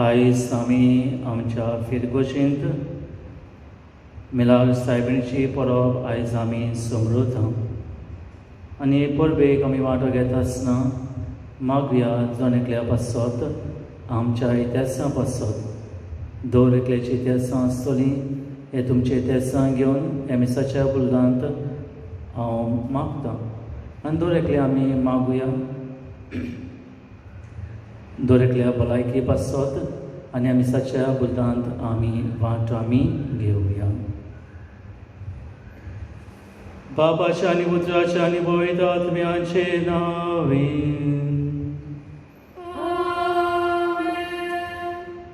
आयज आमी आमच्या फिरगोशींत मिलाग्र सायबिणीची परब आयज आमी समृता आनी परबेक आमी वांटो घेता आसतना मागया जण एकल्या पासत आमच्या इतिहासा पासत दर एकल्याची इतिहासां आसतलीं हे तुमचे इतिहासां घेवन ह्या मिसाच्या बुलदांत हांव मागतां आनी दर एकले आमी मागुया दर एकल्या भलायकी पासत आनी ह्या मिसाच्या बुलदांत आमी वांटो आमी घेवया. बापाच्या आनी पुत्राच्या आनी पवित्र आत्म्याचे नांवे.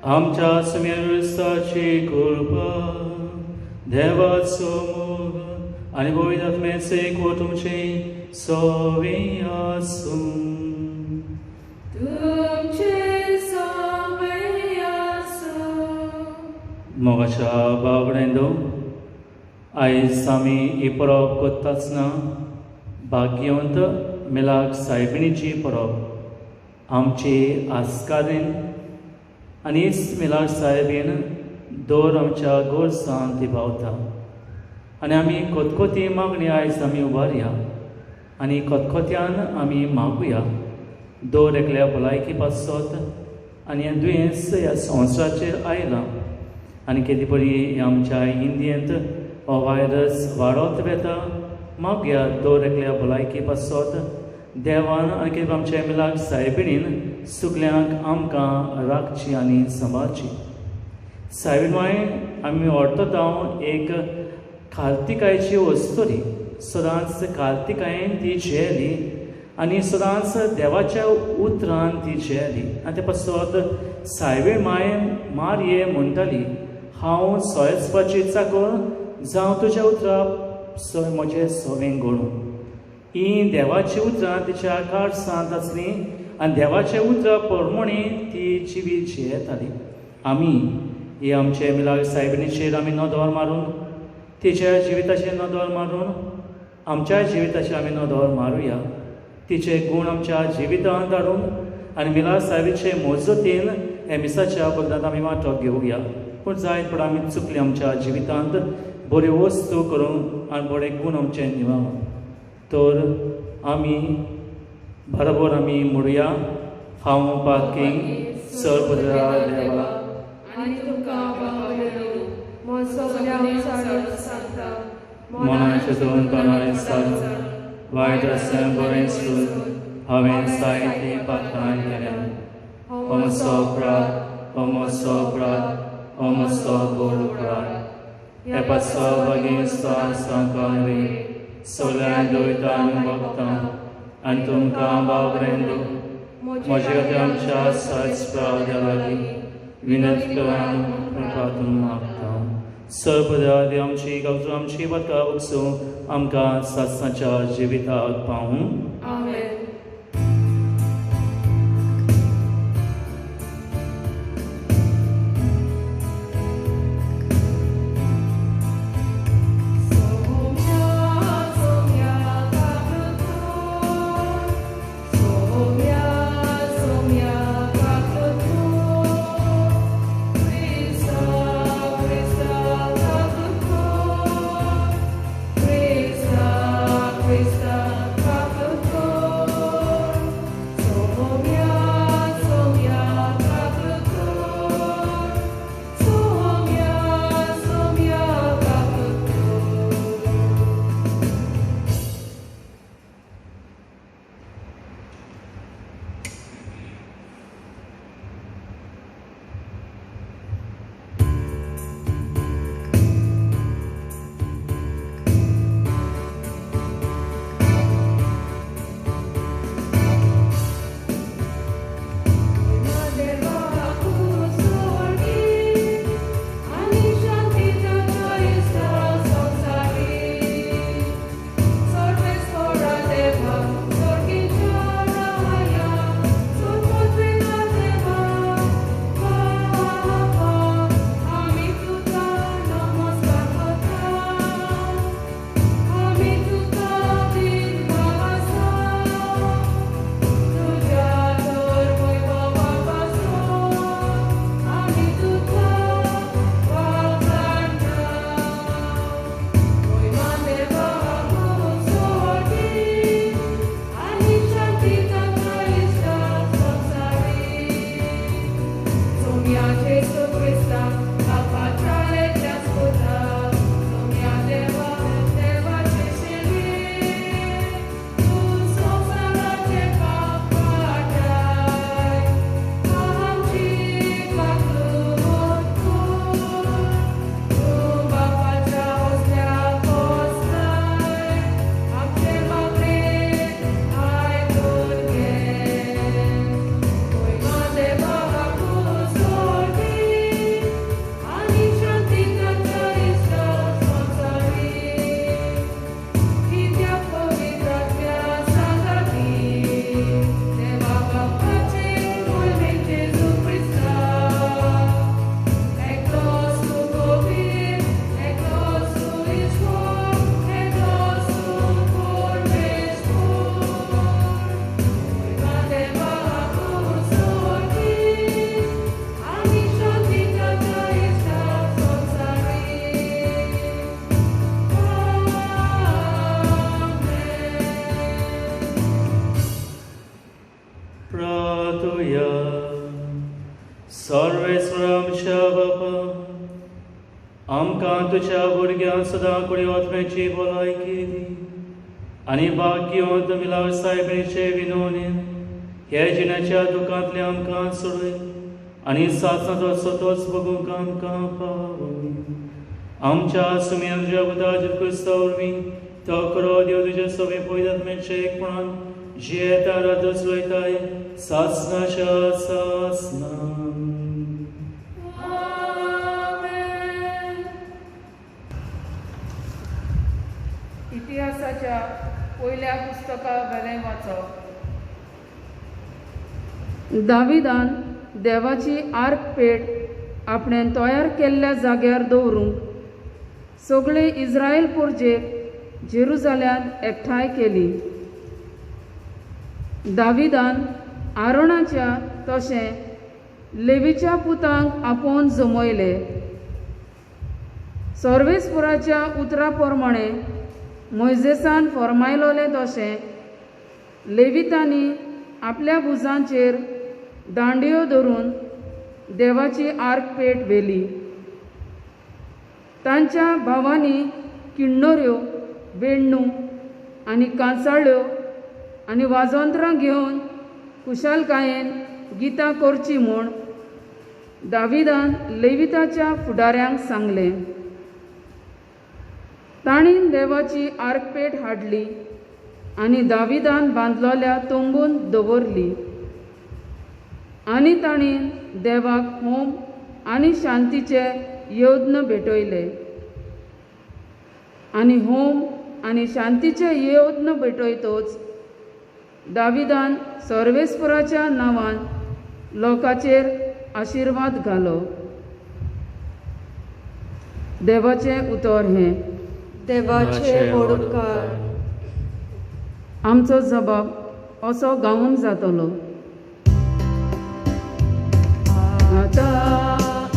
आमच्या सुमेरुस्ताची कृपा, देवाचो मोग आनी पवित्र आत्म्याचे एकवट तुमचे सवे आसूं. तुमचे सवे आसूं. मोगाच्या बाबड्यांनो, आयज आमी ही परब करतासना भाग्यवंत मिलाग्र सायबिणीची परब आमची आस्कारीन आनी हीच मिलाग्र सायबीण दर आमच्या गोरसान ती पावता आनी आमी खतखती मागणी आयज आमी उबारया आनी खतखत्यान आमी मागुया दर एकल्या भलायकी पासत आनी हें दुयेंस ह्या संवसाराचेर आयलां आनी केदी परी आमच्या इंडियेंत हो व्हायरस वाडत वेता मागया दर एकल्या भलायकी पासत देवान आनी कितें आमच्या मिलाग्र सायबिणीन सगल्यांक आमकां राखची आनी सांबाळची. सायबीण माय आमी व्हरता एक कार्तिकायची वस्तुरी सदांच कार्तिकायेन ती झेली आनी सदांच देवाच्या उतरान ती झेली आनी ते पासत सायबीण माय मारये म्हणटाली हांव सोयसपाची चाकर जावं तुज्या उतरां सय म्हजें सवें घडूं. ही देवाची उतरां तिच्या काळसांत आसलीं आनी देवाच्या उतरां प्रमाणे ती जिवीत जियेताली. आमी ही आमचे मिलाग्र सायबिणीचेर आमी नदर मारून तिच्या जिविताचेर नदर मारून आमच्या जिविताचेर आमी नदर मारुया. तिचे गूण आमच्या जिवितांत हाडून आनी मिलाग्र सायबीचे मजतीन ह्या मिसाच्या बदलांत आमी वांटो घेवया. पूण जायत पण आमी चुकली आमच्या जिवितांत बऱ्यो वस्तू करूंक आनी बरे गूण आमचे निवाव तर आमी बरोबर आमी म्हणुया हांव पाकींग सर्वदा देवा आनी तुमकां बाबड्यांनो म्हजो सगळ्यांक सांगता मनाचे दोन तणाळे साल वायट आसलें बरें सोद हांवें जायतीं पात्रां केल्यां. हो म्हजो अपराध, हो म्हजो अपराध, हो म्हजो व्हड अपराध. हे पासत भागेस्त सांकांनी सगळ्या दुयेंतांक भोगता आनी तुमकां बाबड्यांनो म्हजे खातीर आमच्या सहस्रा लागीं विनंती करून कृपा मागता. सर्वदा आमची गांवचो आमची बदका बगसूं आमकां सासणाच्या जिविताक पावूं. आमेन. Krista, Krista, सर्वेस्वर आमच्या बापा, आमकां तुज्या भुरग्यांक सदां कुडी आत्म्याची भलायकी दी आनी भाग्यवंत मिलाग्र सायबिणीचे विनवणेन हे जिण्याच्या दुखांतले आमकां सोडय आनी सासणाचो सतोच बगूंक आमकां पावय. आमच्या सुम्या तुज्या पुता जेजू क्रिस्ता वरवीं तो खरो देव तुज्या सवे पयल्या आत्म्याच्या एकपणान जियेता राज्य चलयताय सासणाच्या सासणां. आमेन. इतिहासाच्या पयल्या पुस्तका वेलें वाचप. दाविदान देवाची आर्क पेट आपणें तयार केल्ल्या जाग्यार दवरूंक सगळे इस्रायल पुर्जेक जेरुजाल्यांत एकठांय केली. दाविदान आरोणाच्या तशें लेवीच्या पुतांक आपोवन जमयले. सर्वेस्पुराच्या उतरा प्रमाणें मोयजेसान फर्मायलोलें तशें लेवितांनी आपल्या भुजांचेर दांडयो धरून देवाची आर्क पेट व्हेली. तांच्या भावांनी किण्णऱ्यो, वेण्णू आनी कांसाळ्यो आनी वाजोंत्रां घेवन खुशालकायेन गितां करचीं म्हूण दाविदान लेविताच्या फुडाऱ्यांक सांगलें. तांणी देवाची आर्कपेट हाडली आनी दाविदान बांदलोल्या तंबून दवरली आनी तांणी देवाक होम आनी शांतीचे यज्ञ भेटयले आनी होम आनी शांतीचे यज्ञ भेटयतोच दाविदान सर्वेस्पराच्या नांवान लोकांचेर आशिर्वाद घालो. देवाचें उतर हें. देवाचे व्हड उपकार. आमचो जबाब असो गावूंक जातलो. आतां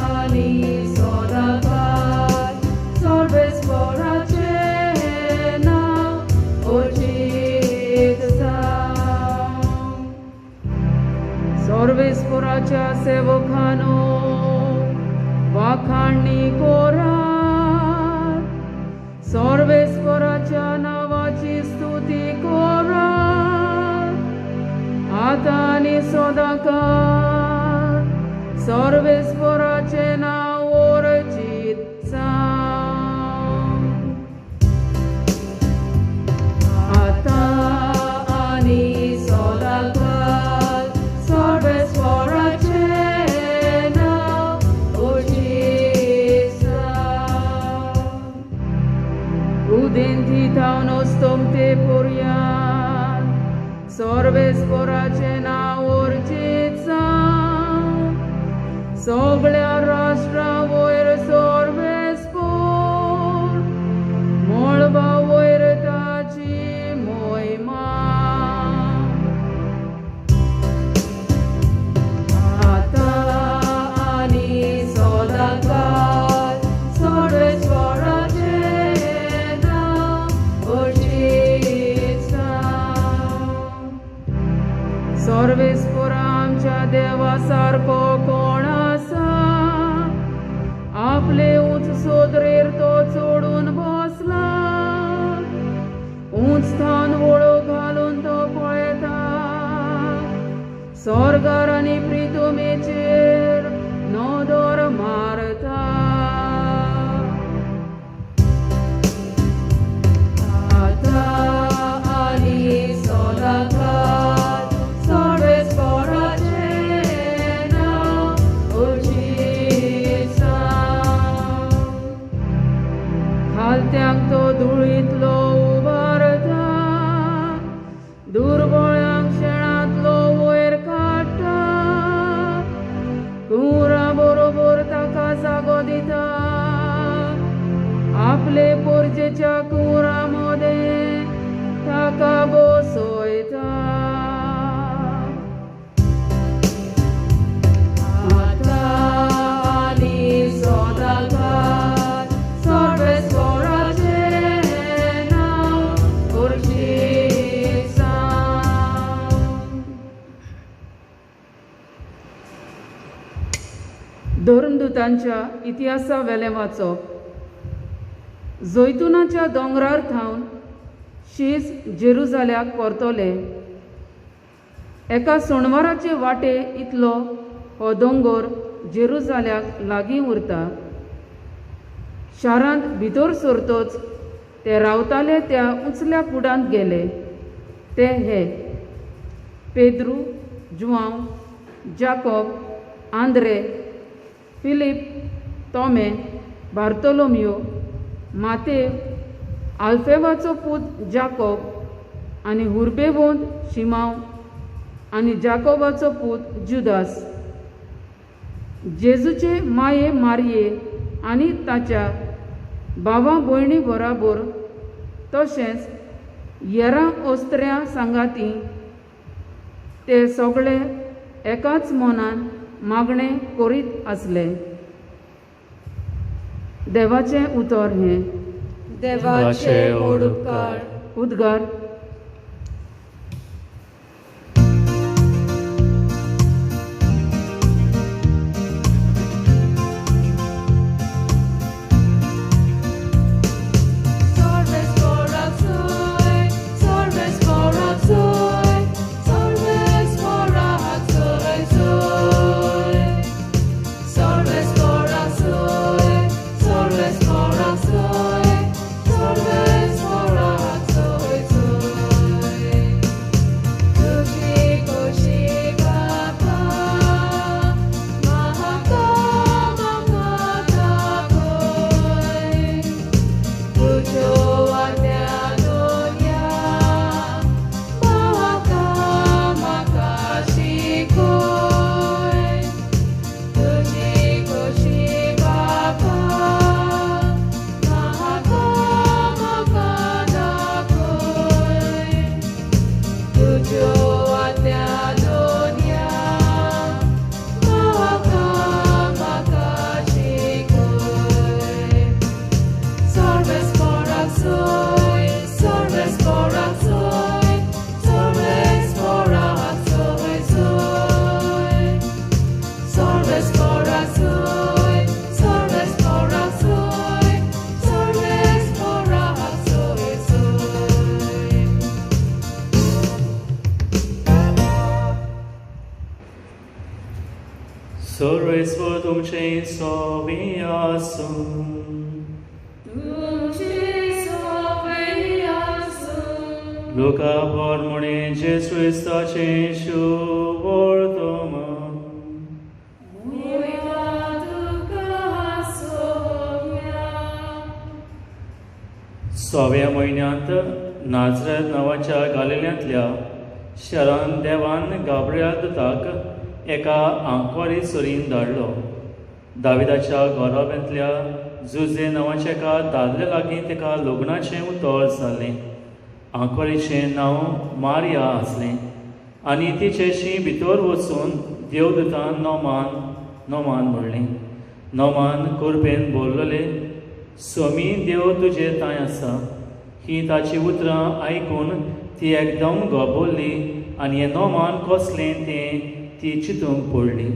आनी सदांकाळ सर्वेस्पराचें नांव अचीत जावं. सर्वेस्पराच्या सेवकानो वाखाणी कोरात, सर्वेस्पराच्या नांवाची स्तुती कोरात. आतां आनी सदांकाळ सर्वेस्पराचें नांव अचीत जावं. आतां आनी सदांकाळ सर्वेस्पराचें नांव अचीत जावं. उदेंती थावन अस्तमते पर्यांत सर्वेस्पराचें नांव अचीत जावं. सगळ्या राष्ट्रां वयर सर्वेस्पर, मळबा वयर ताची मोहिमा. आतां आनी सदांकाळ सर्वेस्पराचें नांव अचीत जावं. सर्वेस्परा आमच्या देवा सारको कोण आसा? आपले उंच सोदरेर तो चडून बसला, उंच थावन वळो घालून तो पळयता. स्वर्गार आनी प्रितुमेचेर नदर मारता. आतां आनी सदांकाळ सर्वेस्पराचें नांव अचीत जावं. खालत्यांक तो धुळींतलो उबारता, दुर्बळ्यांक शेणांतलो वयर काडटा. धर्मदुतांच्या इतिहासा वेलें वाचप. जैतुनाच्या दोंगरार थावन शीज जेरुजाल्याक परतले. एका सोणवाराचे वाटे इतलो हो दोंगर जेरुजाल्याक लागीं उरता. शारांत भितर सरतच ते रावताले त्या उंचल्या कुडांत गेले. ते हे पेद्रू, जुआंव, जाकोब, आंद्रे, फिलीप, तोमे, बार्तोलोमियो, मातेव, आल्फेवाचो पूत जाकोब आनी हुर्बेवंत शिमांव आनी जाकोबाचो पूत जुदास. जेजूचे माये मारये आनी ताच्या भावा भयणी बराबर तशेंच येरां ओस्त्र्या सांगाती ते सगळे एकाच मनान मागणें करीत आसले. देवाचें उतर हें. देवाचे व्हड उपकार. उद्गार. सर्वेस्पर तुमचें सोबी आसूं. लुका पोरमुणे जेजू क्रिस्ताचें शुभवर्तमान. सव्या म्हयन्यांत नाजरेत नांवाच्या गालिल्यांतल्या शारान देवान गाब्रिएल दुताक एका आंकवारी सुरीन धाडलो. दाविदाच्या घराब्यांतल्या जुजे नांवाच्या एका दादल्या लागीं ताका लग्नाचें उतर जालें. आंकवारीचें नांव मारिया आसलें आनी तिचेशी भितर वचून देवदूतान नोमान नोमान म्हणलें. नोमान कुरपेन बोल्लले, स्वामी देव तुजे तांय आसा. ही ताची उतरां आयकून ती एकदम गबोल्ली आनी हें नोमान कसलें तें ती चिंतूंक पडली.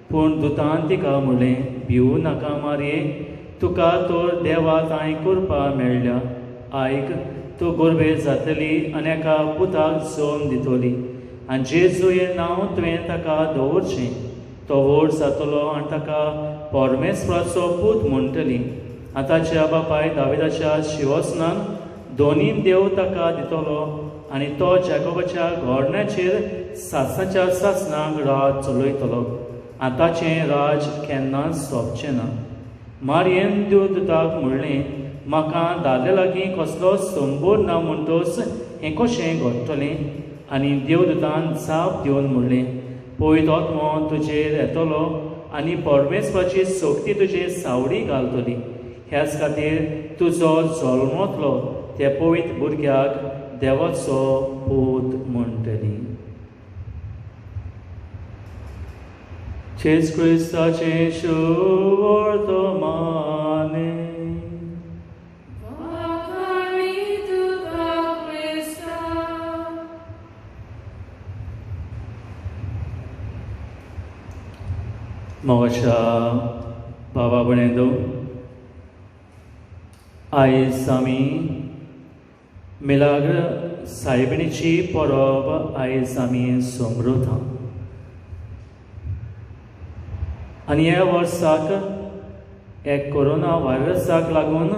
पूण दुतान तिका म्हणलें, भिवू नाका मारये, तुका तर देवा तांय करपा मेळ्ळ्या. आयक, तूं गोरबेर जातली आनी एका पुताक जल्म दितली आनी जेजू हें नांव तुवें ताका दवरचें. तो व्हड जातलो आनी ताका परमेश्वराचो पूत म्हणटली. आनी ताच्या बापाय दाविदाच्या शिवसनान दोनी देव ताका दितलो आनी तो जाकोबाच्या घोरण्याचेर सासणाच्या सासणाक राज चलयतलो आनी ताचें राज केन्नाच सोंपचें ना. मारयेन देवदूताक म्हणलें, म्हाका दादल्या लागीं कसलो संबोर ना म्हणटच हें कशें घडटलें? आनी देवदूतान जाप दिवन म्हणलें, पवित्र आत्मो तुजेर येतलो आनी परमेश्वराची शक्ती तुजेर सावडी घालतली. ह्याच खातीर तुजो जल्मतलो त्या पवित्र भुरग्याक देवाचो पूत म्हणटली. जेजू क्रिस्ताचें शुभवर्तमान. मोगाच्या बाबा भयणींनो, आयज आमी मिलाग्र सायबिणीची परब आयज आमी समृता आनी ह्या वर्साक ह्या कोरोना व्हायरसाक लागून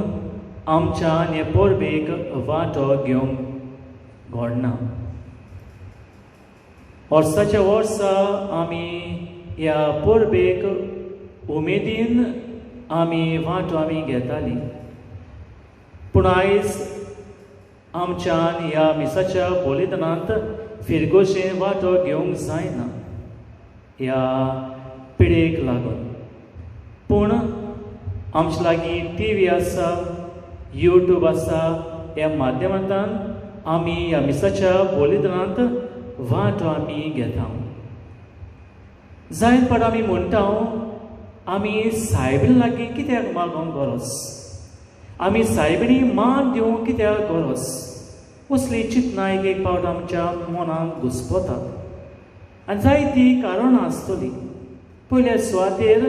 आमच्यान हे परबेक वांटो घेवंक घडना. वर्साच्या वर्सा आमी ह्या परबेक उमेदीन आमी वांटो आमी घेतालीं, पूण आयज आमच्यान ह्या मिसाच्या बलिदानांत फिरगोशे वांटो घेवंक जायना ह्या पिडेक लागून. पूण आमचे लागीं टी व्ही आसा, यूट्यूब आसा, ह्या माध्यमांतल्यान आमी ह्या मिसाच्या बलिदानांत वांटो आमी घेता. जायत पड आमी म्हणटा आमी सायबीण लागीं कित्याक मागोंक गरज, आमी सायबिणी मान दिवंक कित्याक गरज, असली चिंतनां एक एक पावट आमच्या मनांत घुस्पतात आनी जायतीं कारणां आसतलीं. पयल्या सुवातेर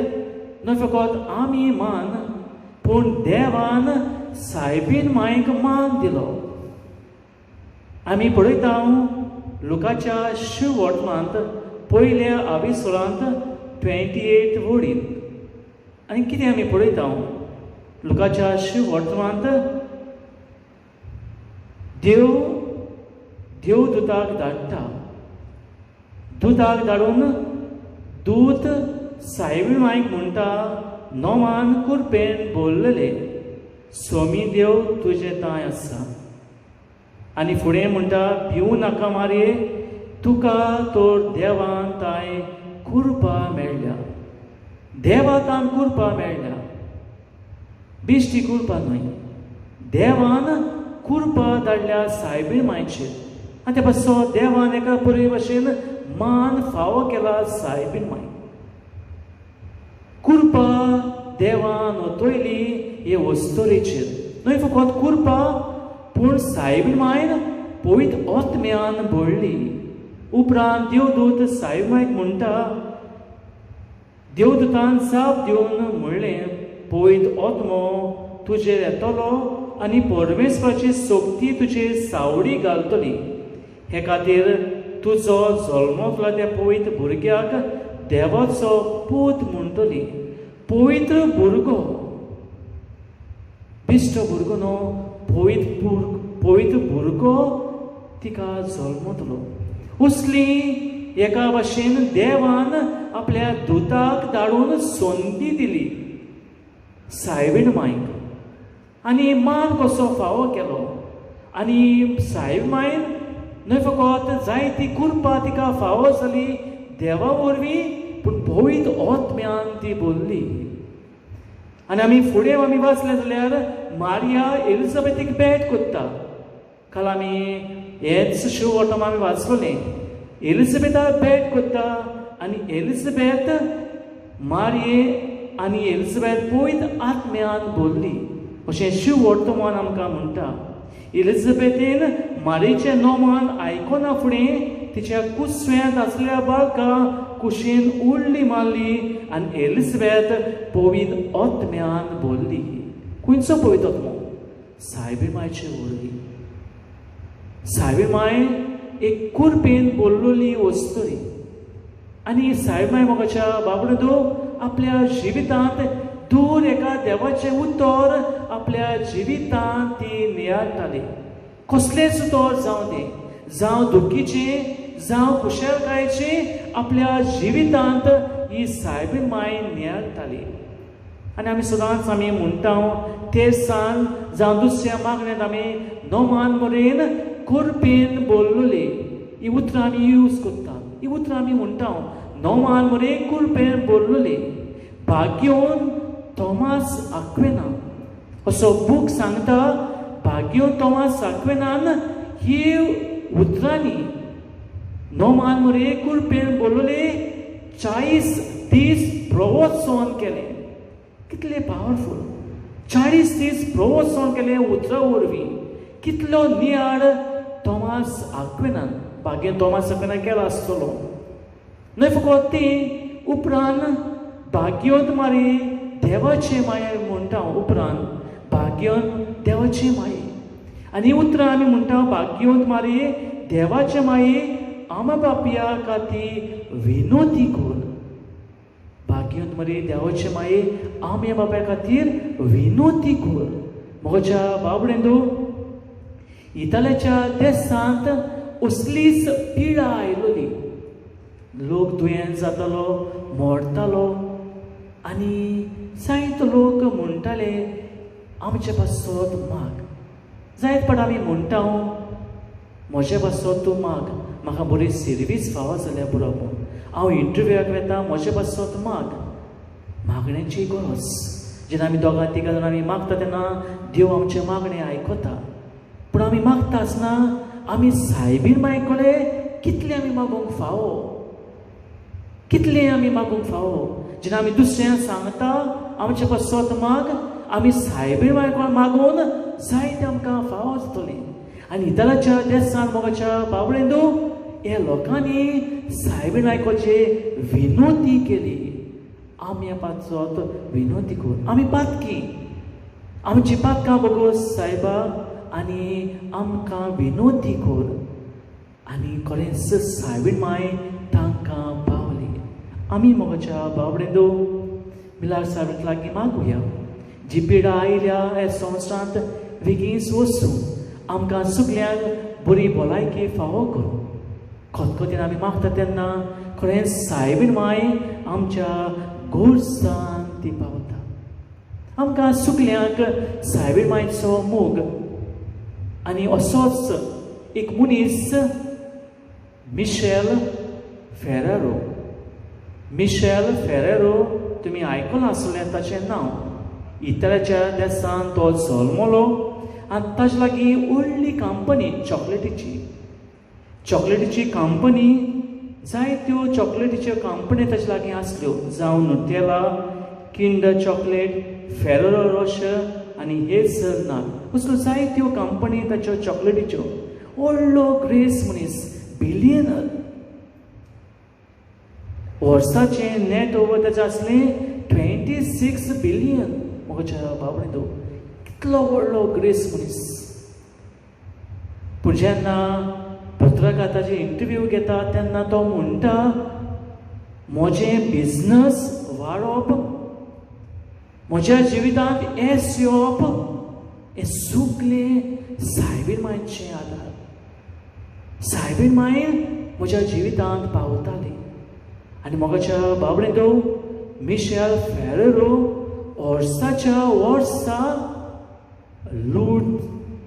न्हय फकत आमी मान, पूण देवान सायबीण मायक मान दिलो. आमी पळयता लुकाच्या शिववर्तमांत पयल्या आविसोळांत 28 वडीन आनी कितें आमी पळयता लुकाच्या शिववर्तमांत देव देव दुताक धाडटा, दुताक धाडून दूत सायबीण मायक म्हणटा नोमान कुरपेन बोल्लले सोमी देव तुजें तांय आसा. आनी फुडें म्हणटा भिवू नाका मारये, तुका तर देवान तांय कुरपा मेळ्ळ्या, देवातान कुरपा मेळ्ळ्या, बेश्टी कुरपा न्हय, देवान कुरपा धाडल्या सायबीण मायचेर. आनी ते पासो देवान एका बरे भशेन मान फावो केला सायबीण माय. कुरपा देवान ओतयली हे वस्तुरेचेर, न्हय फकत कुरपा पूण सायबीण मायन पवित्र आत्म्यान भरली. उपरांत देवदूत सायब मायक म्हणटा, देवदूतान जाप दिवन म्हणलें पवित्र आत्मो तुजेर येतलो आनी परमेश्वराची शक्ती तुजेर सावडी घालतली, हे खातीर तुजो जल्मतलो त्या पवित्र भुरग्याक देवाचो पूत म्हणटली. पवित्र भुरगो, बेश्टो भुरगो न्हू, पवित्र भुरगो तिका जल्मतलो. उसली एका भाशेन देवान आपल्या दुताक धाडून संदी दिली सायबीण मायक आनी मान कसो फावो केलो. आनी सायब मायन न्हय फकत जायती कुरपा तिका फावो जाली देवा वरवीं, पूण पवित्र आत्म्यान ती बोल्ली. आनी आमी फुडें आमी वाचलें जाल्यार मारिया एलिझाबेथीक भेट कोत्ता. काल आमी हेच शिववर्तम आमी वाचलोलें, एलिझाबेथा भेट कोत्ता आनी एलिझाबेथ मारिये आनी एलिझाबेथ पवित्र आत्म्यान बोल्ली अशें शिववर्तमान आमकां म्हणटा. एलिझाबेथीन मारियेचें नोमान आयकना फुडें तिच्या कुसव्यांत आसल्या बाळका कुशीन उडली मारली आनी एलिझाबेथ पवित्र आत्म्यान बोल्ली. खंयचो पवित्र आत्मो? सायबी मायचे वरवीं. सायबी माय एक कुरपेन बोल्लोली वस्तुरी आनी सायब माय मोगाच्या बाबडो आपल्या जिवितांत दूर एका देवाचें उतर आपल्या जिवितांत ती नियाळटाली. कसलेंच उतर जावं दी, जावं दुखीचें जावं खुशालकायेचें, आपल्या जिवितांत ही सायबीण माय नियाळटाली. आनी आमी सदांच आमी म्हणटा ते सान जावं दुसऱ्या मागण्यांत आमी नोमान मरेन कुरपेन बोल्लोली ही उतरां आमी यूज करता, ही उतरां आमी म्हणटा नोमान मरे कुरपेन बोल्लोली. भाग्योन थॉमास आक्वेना असो बूक सांगता, भाग्योन थॉमास आक्वेनान ही उतरांनी नोमान मरे कुरपेन बोल्लोले 40 दीस प्रवचन केलें. कितले पावरफूल, 40 दीस प्रवचन केलें उतरां वरवीं. कितलो नियाळ थॉमास आक्वेनान, भाग्य थॉमास आक्वेनान केला आसतलो. न्हय फकत ती, उपरांत भाग्यवंत मारी देवाचे माये म्हणटा उपरांत भाग्यवंत देवाची माये आनी उतरां आमी म्हणटा भाग्यवंत मारी देवाचे माये आमा बापया खातीर विनोती कर. भाग्यवंत मारी देवाचे माये आम्या बाप्या खातीर विनोती कर. म्हज्या बाबडेंदो इतालियाच्या देशांत असलीच पिडा आयलोली. लोक दुयेंत जातालो, मोडतालो आनी जायते लोक म्हणटाले आमचे पासत माग. जायत पण आमी म्हणटा म्हजे पासत तूं माग, म्हाका बरी सर्वीस फावो जाल्यार पुरो म्हूण हांव इंटरव्यूआक वेता, म्हजे पासत माग. मागण्याची गरज जेन्ना आमी दोगां तिगां जाणां आमी मागता तेन्ना देव आमचें मागणें आयकता. पूण आमी मागता आसतना आमी सायबीन माय कडेन कितलें आमी मागूंक फावो, कितलें आमी मागूंक फावो. जेन्ना आमी दुसऱ्यांक सांगता आमचे पासत माग, आमी सायबीन माय कडेन मागून जायते आमकां फावो जातलें. आनी इतालियाच्या देसान मोगाच्या बाबडेंदो ह्या लोकांनी सायबीन मायकोचे विनोती केली. आमी पासत विनोती करून आमी पातकी, आमची पातकां बगोस सायबा आनी आमकां विनोती कर. आनी खरेंच सायबीन माय तांकां पावली. आमी मोगाच्या बाबडेंदो मिलार सायबीन लागीं मागुया जी पिडा आयल्या ह्या संवसारांत बेगीन वचूं, आमकां सगल्यांक बरी भलायकी फावो करूं. खतखतीन आमी मागता तेन्ना खरेंच सायबीन माय आमच्या गोरसान ती पावता. आमकां सगल्यांक सायबीन मायचो मोग. आनी असोच एक मनीस मिशेल फेरेरो, मिशेल फेरेरो तुमी आयकलां आसलें ताचें नांव. इतालियाच्या देसान तो जल्मलो आनी ताजे लागीं व्हडली कंपनी चॉकलेटीची, चॉकलेटीची कंपनी, जायत्यो चॉकलेटीच्यो कंपनी ताजे लागीं आसल्यो, जावं नुटेला, किंडर चॉकलेट, फेरेरो रोशर आनी हेझलनट असल्यो जायत्यो कंपनी ताच्यो चॉकलेटीच्यो. व्हडलो ग्रेस मनीस, बिलियनर. वर्साचें नेट ओवर ताचें आसलें 26 बिलियन. म्हज्या बाबडे कितलो व्हडलो ग्रेस मनीस. पूण जेन्ना पत्रकार ताची इंटरव्यू घेता तेन्ना तो म्हणटा म्हजें बिजनस वाडोवप, म्हज्या जिवितांत येस येवप हें सगलें सायबीन मायचें आदार. सायबीन माय म्हज्या जिवितांत पावताली. आनी म्हज्या बाबडे तो मिशेल फेरेरो वर्साच्या वर्सा लूट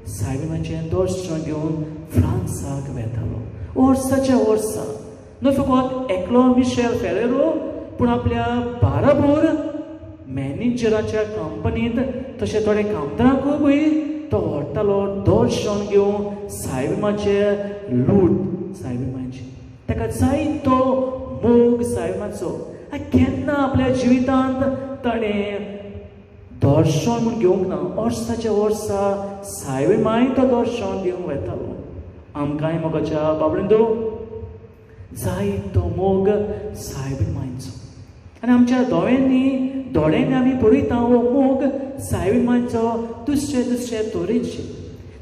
सायबीन मायचें दर्शन घेवन फ्रांसाक वेतालो. वर्साच्या वर्सा न्हय फकत एकलो मिशेल फेरेरो पूण आपल्या बाराबोर मॅनेजराच्या कंपनींत तशें थोडे कामदारांकूय तो व्हरतालो दर्शन घेवन सायबिमाचें लूट सायबीन मायचें. ताका जायतो मोग सायबिमाचो. केन्ना आपल्या जिवितांत ताणें दर्शन म्हूण घेवंक ना. वर्साच्या वर्सा सायबीन माय तो दर्शन घेवंक वेतालो. आमकांय मोगाच्या बाबडेंदो जायतो मोग सायबीन मायचो. आनी आमच्या दोळ्यांनी दोळ्यांनी आमी पळयता हो मोग सायबीन मायचो दुसऱ्या दुसऱ्या तरेचे,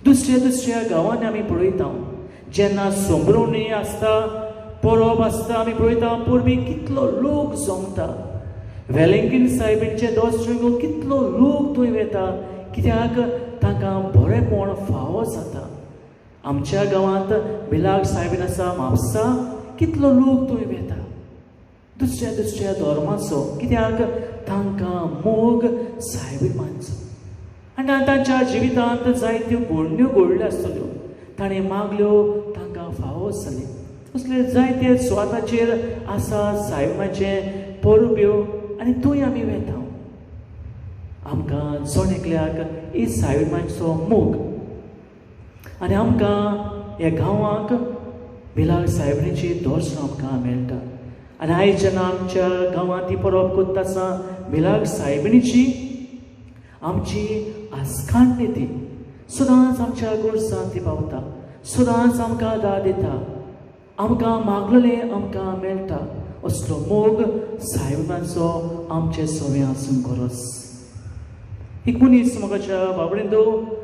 दुसऱ्या दुसऱ्या गांवांनी आमी पळयता. जेन्ना सोंबरोवणी आसता, परब आसता, आमी पळयता परबी कितलो लोक जमता. वेलेंकीन सायबीनचे दर्शन घेवन कितलो लोक थंय वेता, कित्याक तांकां बरेंपण फावो जाता. आमच्या गांवांत मिलाग सायबीन आसा म्हापसा, कितलो लोक थंय वेता दुसऱ्या दुसऱ्या धर्माचो, कित्याक तांकां मोग सायबीन मानचो. आनी तांच्या जिवितांत जायत्यो घडण्यो घडल्यो आसतल्यो, ताणें मागल्यो तांकां फावो जालें. असले जायते सुवाताचेर आसा सायबाचे परब्यो आनी थंय आमी वेता. आमकां जण एकल्याक ही सायबाचो मोग. आनी आमकां ह्या गांवाक मिलाग सायबिणीची दर्शन आमकां मेळटा. आनी आयज जेन्ना आमच्या गांवांत ती परब करता आसा मिलाग सायबिणीची, आमची आस्कान्य ती सदांच आमच्या गोरसांत ती पावता, सदांच आमकां दाद दिता, आमकां मागलेलें आमकां मेळटा. असलो मोग सायबाचो आमचे सवे आसूंक गरज. एक मनीस मोगाच्या बाबडेंदो,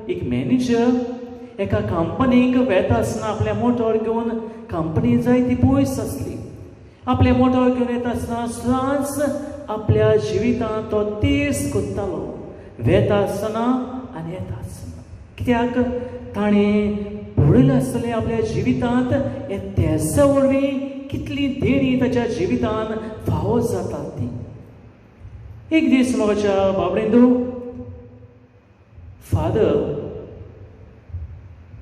एक मॅनेजर एका कंपनीक वेता आसतना आपल्या मोटोर घेवन, कंपनी जाय ती पयस आसली, आपले मोटोर घेवन येता आसतना सदांच आपल्या जिवितांत तो तेज कोत्तालो, वेता आसतना आनी येता आसतना. कित्याक ताणें पळयलें आसतलें आपल्या जिवितांत हे तेजा वरवीं कितली देणी ताच्या जिवितांत फावो जातात ती. एक दीस मोगाच्या बाबडेंदो, फादर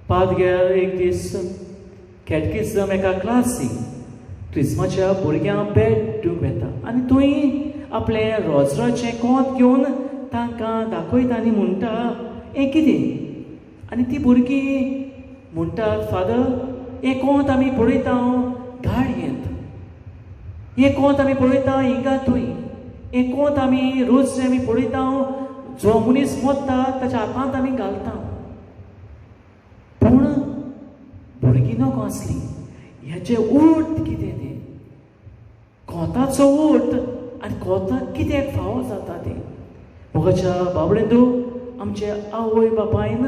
पादग्यार एक दीस कॅटकिजम एका क्लासीक क्रिस्माच्या भुरग्यांक भेट दिवंक वेता आनी थंय आपलें रोजराचें कोंत घेवन तांकां दाखयता आनी म्हणटा, हें कितें? आनी ती भुरगीं म्हणटात, फादर हें कोंत आमी पळयता गाडयेंत, हें कोंत आमी पळयता हिंगा थंय, हें कोंत आमी रोज आमी पळयता, जो मनीस मोत्ता ताच्या हातांत आमी घालता. पूण भुरगीं नको आसली, हेचें अर्थ कितें तें, कोताचो अर्थ आनी कोताक कित्याक फावो जाता तें. मोगाच्या बाबडेंदो, आमचे आवय बापायन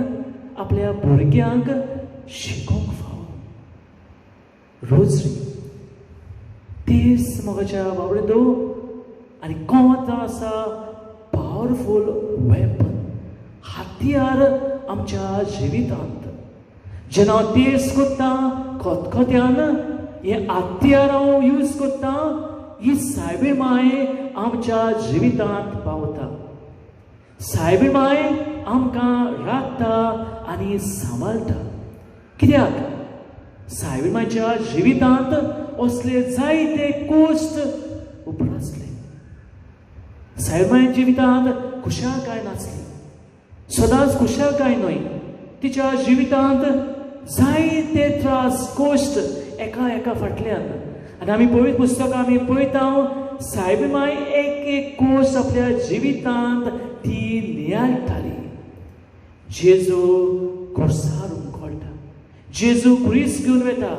आपल्या भुरग्यांक शिकोवंक फावो रोजरी तेज मोगाच्या बाबडेंदो. आनी कोत आसा पावरफूल वेपन, हत्यार आमच्या जिवितांत. जेन्ना हांव तेज करता खतखत्यान हें हत्यार हांव यूज करता, ही सायबी माय आमच्या जिवितांत पावता. सायबी माय आमकां राखता आनी सांबाळटा. कित्याक सायबी मायच्या जिवितांत असले जायते कोश्ट उप्रासले. सायबाच्या जिवितांत खुशालकाय नासली, सदांच खुशालकाय न्हय, तिच्या जिवितांत जायते त्रास कोश्ट एका एका फाटल्यान. आनी आमी पवित्र पुस्तकां आमी पळयता, सायबी माय एक एक कोश्ट आपल्या जिवितांत ती नियाळटाली. जेजू कोर्सार उमकळटा, जेजू क्रिस घेवन वेता,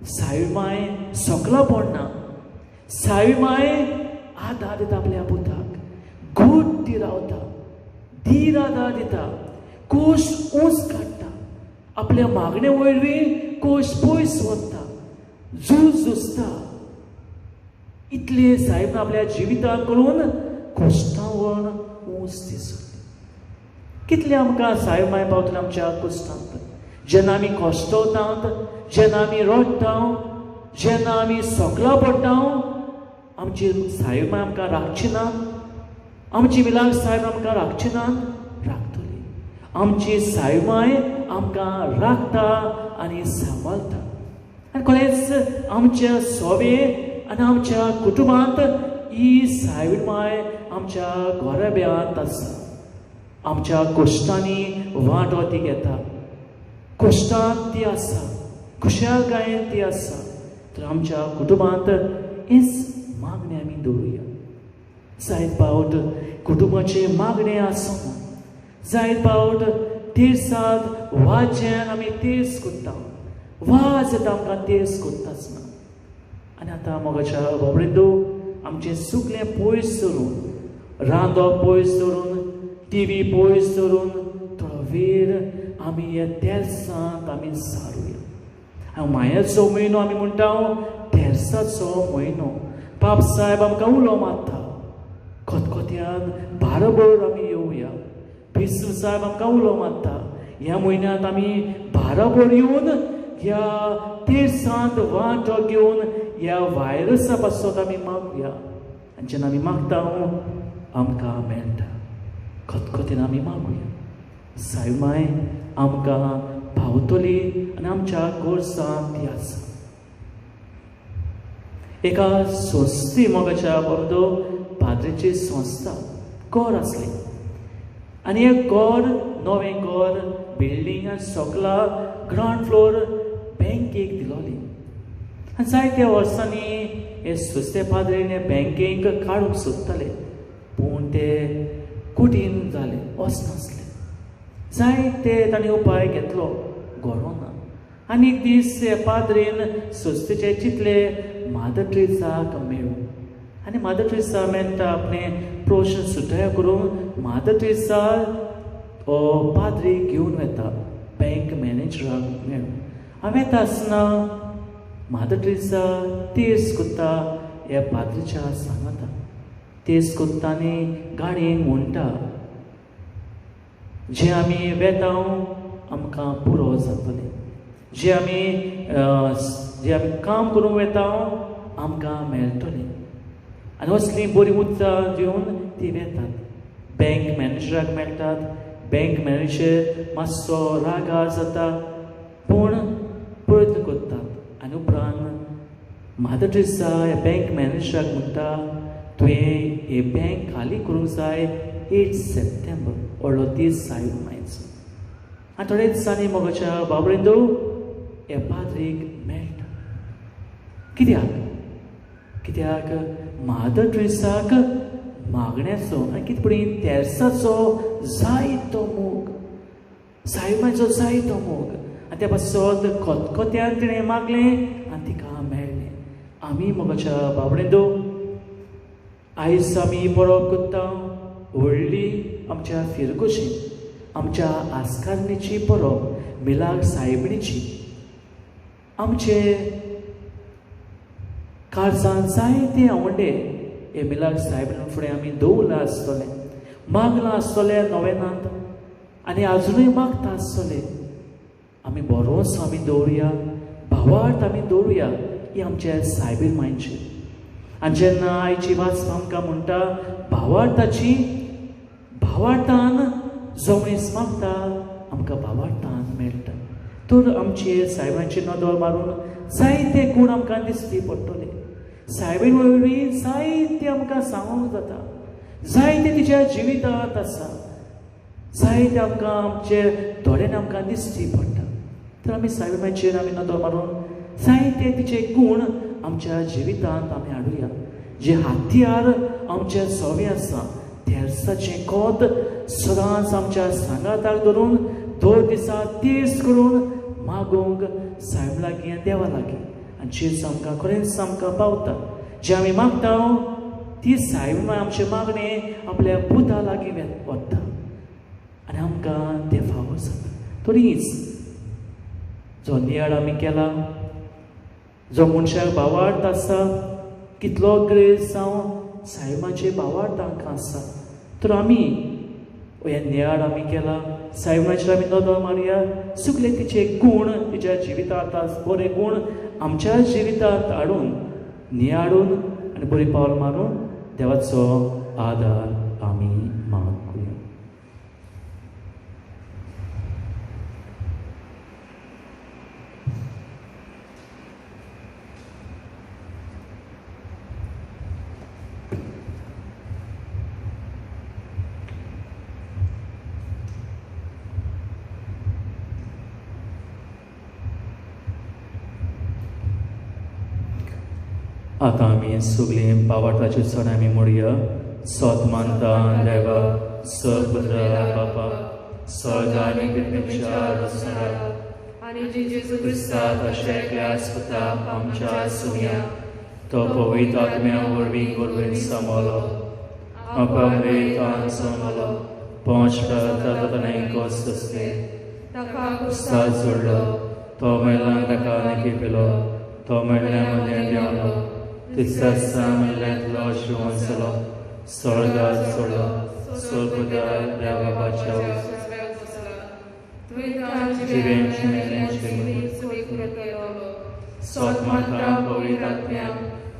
सायबी माय सकला पडना, सायबी माय आदार दिता आपल्या पुताक, घट ती रावता, धीर आदार दिता, कोश ऊंच काडटा, आपल्या मागणे वरवीं कोश पयस वता, झूज झुजता. इतले सायब आपल्या जिवितांत करून कोश्टावन ऊंच दिसली. कितले आमकां सायब माय पावतले आमच्या कोश्टांत. जेन्ना आमी कश्टवतात, जेन्ना आमी रडटा, जेन्ना आमी सोकला पडटा, आमची सायब माय आमकां राखची ना, आमची मिलाग सायब आमकां राखची ना, राखतली. आमची सायब माय आमकां राखता आनी सांबाळटा. आनी खरेंच आमच्या सोबे आनी आमच्या कुटुंबांत ही सायब माय आमच्या घराब्यांत आसा. आमच्या कोश्टांनी वांटो ती घेता, कोश्टांत ती आसा, खुशालकायेन ती आसा. तर आमच्या कुटुंबांत हेच मागणें आमी दवरुया. जायत पावट कुटुंबाचें मागणें आसना, जायत पावट तेर्साद वाजेन आमी तेज करता, वाज येता आमकां तेज करता आसतना. आनी आतां मोगाच्या बाबडेंदो, आमचें सगळें पयस धरून, रांदप पयस धरून, टिवी पयस धरून थोडो वेळ आमी ह्या तेर्सांत आमी सारुया. मायाचो म्हयनो आमी म्हणटा, तेर्साचो म्हयनो. बाप सायब आमकां उलो मारता, खतखत्यान बाराबर आमी येवया. बिस्व सायब आमकां उलो मारता, ह्या म्हयन्यांत आमी बाराबर येवन ह्या तेर्सांत वांटो घेवन ह्या व्हायरसा पासत आमी मागुया. आनी जेन्ना आमी मागता आमकां मेळटा. खतखतेन आमी मागुया, सायब माय आमकां पावतली आनी आमच्या गोरसांत ती आसा. एका संस्थे मोगाच्या बरोबर पाद्रीची संस्था घर आसली आनी एक घर, नवें घर, बिल्डींग सकला ग्रावंड फ्लोर बँकेक दिलोली. आनी जायत्या वर्सांनी हे सुस्ते पाद्रीन हे बँकेक काडूंक सोदताले, पूण ते कठीण जाले, वचनासले. जायते तांणी उपाय घेतलो, घडोना. आनी एक दीस हे पाद्रीन संस्थेचे चितले, मादर ट्रेसाक मेळूं. आनी मादर ट्रेसा मेळटा आपणें प्रोशन सुटायो करून मादर ट्रेसा हो पाद्री घेवन वता बँक मॅनेजराक मेळूं. हांव येता आसतना मादर ट्रेसा तेर्स कोत्ता ह्या पाद्रीच्या सांगाता. तेर्स कोत्ता आनी गाडयेन म्हणटा जे आमी वेता आमकां पुरो जातलें, जे आमी काम करूंक वेता आमकां मेळटलें. आनी असलीं बरीं उतरां दिवन ती वेतात. बँक मॅनेजराक मेळटात. बँक मॅनेजर मातसो रागार जाता पूण प्रयत्न करतात. आनी उपरांत मादर ट्रेसा ह्या बँक मॅनेजराक म्हणटा तुवें हे बँक खाली करूंक जाय 8 सप्टेंबर व्हडलो दीस सायब मायचो. आनी थोड्या दिसांनी मोगाच्या बाबरेंदो ह्या पाद्रीक मेळटा. कित्याक? कित्याक मादर ट्रेसाक मागण्याचो आनी कितें पळय तेर्साचो जायतो मोग, सायबाचो जायतो मोग. आनी त्या पासत खतखत्यान तिणें मागलें आनी तिका मेळ्ळें. आमी मोगाच्या बाबडेंदो आयज आमी परब करता व्हडली आमच्या फिरगोशी आमच्या आस्कारणीची परब मिलाग सायबिणीची. आमचे काळजान जायते आवडे हे मिलाग सायबिणी फुडें आमी दवरलां आसतलें, मागलां आसतलें नोवेनांत आनी आजुनूय मागता आसतले. आमी बरोच आमी दवरुया, भावार्थ आमी दवरुया ही आमच्या सायबीण मांयची. आनी जेन्ना आयची वाचपा आमकां म्हणटा भावार्थाची, भावार्थान जो मनीस मागता आमकां भावार्थान मेळटा. तर आमचे सायबांची नदर मारून जायते गूण आमकां दिसती पडटले. सायबीण वरवीं जायते आमकां सांगूंक जाता, जायते तिच्या जिवितांत आसा, जायते आमकां आमचे दोळ्यान आमकां दिसती पडटा. तर आमी सायबाचेर आमी नदर मारून जायते तिचे गूण आमच्या जिवितांत आमी हाडुया. जे हातयार आमचे सवे आसा तेर्साचें कोत सदांच आमच्या सांगाताक धरून 2 दिसा तेर्स करून मागूंक सायब लागीं आनी देवा लागीं. आनी जेजू आमकां खरेंच आमकां पावता. जे आमी मागता ती सायब आमचें मागणें आपल्या पुता लागीं वता आनी आमकां तें फावो जाता. तरीच जो नियाळ आमी केला, जो मनशाक भावार्थ आसा, कितलो ग्रेस जावं सायबाचे भावार्थ आमकां आसा, तर आमी हे नियाळ आमी केला सायबाचेर आमी नदर मारुया. सगळे तिचे गूण तिच्या जिवितांत बरे गूण आमच्या जिवितांत हाडून नियाळून आनी बरी पावल मारून देवाचो आदार आमी मागुया. आतां आमी सगळीं पावाटाची चड आमी मोडया. सोत मानता देवा सपुत्रा बापा स्वर्ग आनी पृथ्वीच्या रचणारा आनी जेजू क्रिस्ता तशें एकल्या पुता आमच्या सुम्या तो पवित्र आत्म्या वरवीं गोरवेन सांबाळलो अपामृतान सांबाळलो पोंच सोसले ताका क्रिस्ता जोडलो तो मेळ्ळा ताका आनी पिलो तो मेळ्ळ्या मदें देंवलो तिसऱ्या दिसा मेल्ल्यांतलो शिंवसलो स्वर्गात चडलो स्वर्गदा देवा बाबाच्या जिवेंची मेल्ल्यांची सोत मानता पवित्र आत्म्या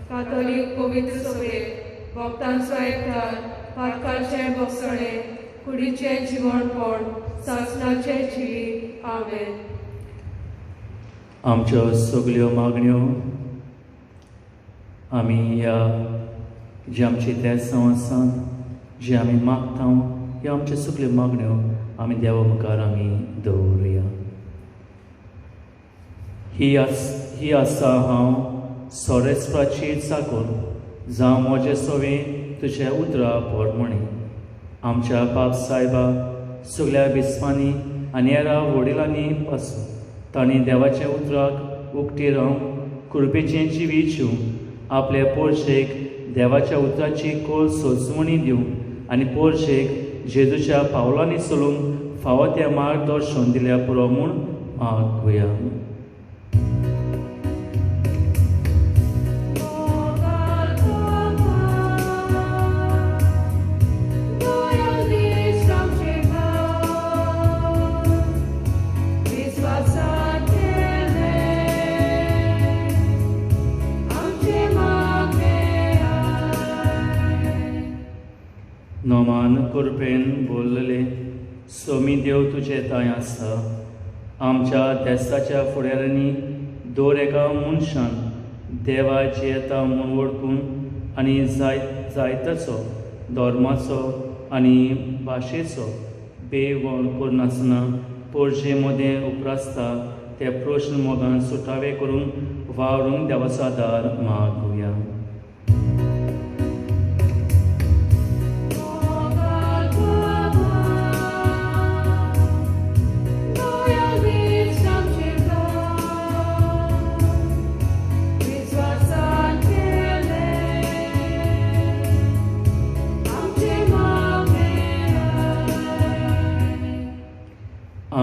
कातोलीक पवित्र सभेक भक्तांचो एकठार पातकाचें भोगसणें कुडीचें जिवणपण सासणाचें जिवीत. आमेन. आमच्यो सगल्यो मागण्यो आमी ह्या जी आमची तेसांव आसा जी आमी मागता ह्यो आमच्यो सगल्यो मागण्यो आमी देवा मुखार आमी दवरुया. ही आसा हांव सोरेस्पाची चाकूर जावं म्हजें सवें तुज्या उतरा पोरमणी. आमच्या बाप सायबा सगल्या बिस्पांनी आनी हेरा वडिलांनी पासून तांणी देवाच्या उतराक उक्ती रावंक कृपेचें जिवीत दिवंक आपले पोरशेक देवाच्या उतराची खोल सोजवणी दिवंक आनी पोरशेक जेजूच्या पावलांनी चलूंक फावो तें मार्गदर्शन दिल्या पुरो म्हूण मागुया. नोमान कृपेन बोल्लले सोमी देव तुजे तांय आसा. आमच्या देसाच्या फुडाऱ्यांनी दर एका मनशान देवा जियेता म्हूण वळखून आनी जायताचो धर्माचो आनी भाशेचो बेवण करनासतना पोरजे मदें उप्रासता ते प्रश्न मोगान सुटावे करून वावरूंक देवाचो आदार मागुया.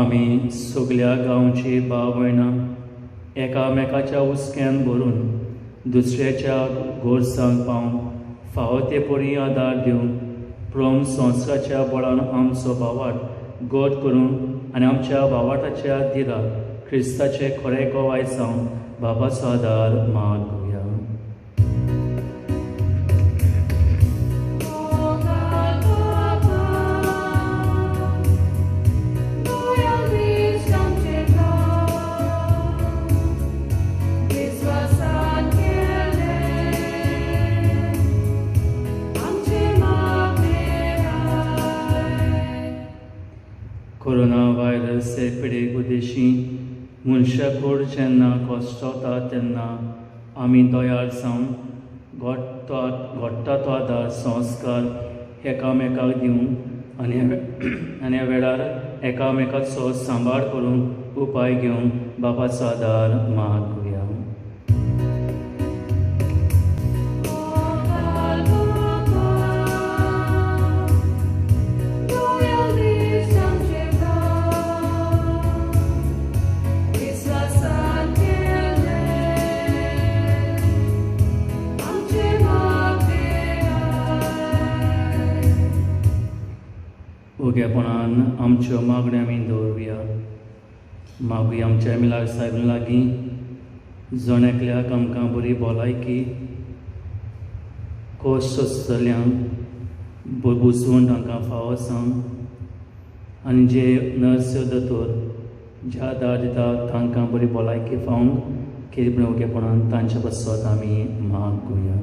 आमी सगल्या गांवची भाव भयणां एकामेकाच्या हुस्क्यान भरून दुसऱ्याच्या गोरसांक पावून फावो ते परी आदार दिवन प्रम संस्काराच्या बळान आमचो भावाट गोड करून आनी आमच्या भावाटाच्या दिराक क्रिस्ताचे खरे गोवाय जावन बाबाचो आदार मागुया. कोरोना व्हायरस हे पिडेक उद्देशी मनशाकूड जेन्ना कश्टवता तेन्ना आमी तयार जावन घडटा तो आदार संस्कार एकामेकाक दिवन आनी ह्या वेळार एकामेकाचो सांबाळ करून उपाय घेवन बापाचो आदार मागुया. उगेपणान आमच्यो मागण्यो आमी दवरुया. मागुया आमच्या मिलार साहेब लागीं जण एकल्याक आमकां बरी भलायकी खोस सोंसतल्यांक बुजवण तांकां फावो जावं आनी जे नर्स दोतोर जे आदार दिता तांकां बरी भलायकी फावंक कितें उगेपणान तांचे पासत आमी मागुया.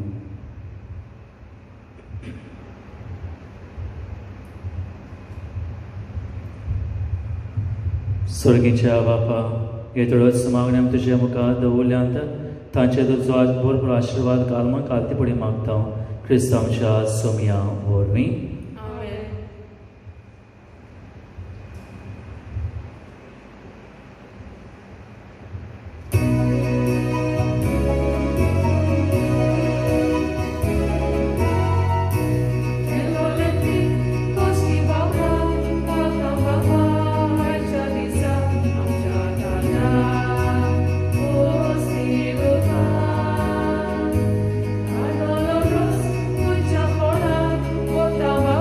स्वर्गीच्या बापा हे थोड्योच मागण्यो आमी तुज्या मुखार दवरल्यांत तांचे तुजो आज भरपूर आशिर्वाद घाल म्हूण कालते फुडें मागता क्रिस्त आमच्या सोमया वरवीं. Baba.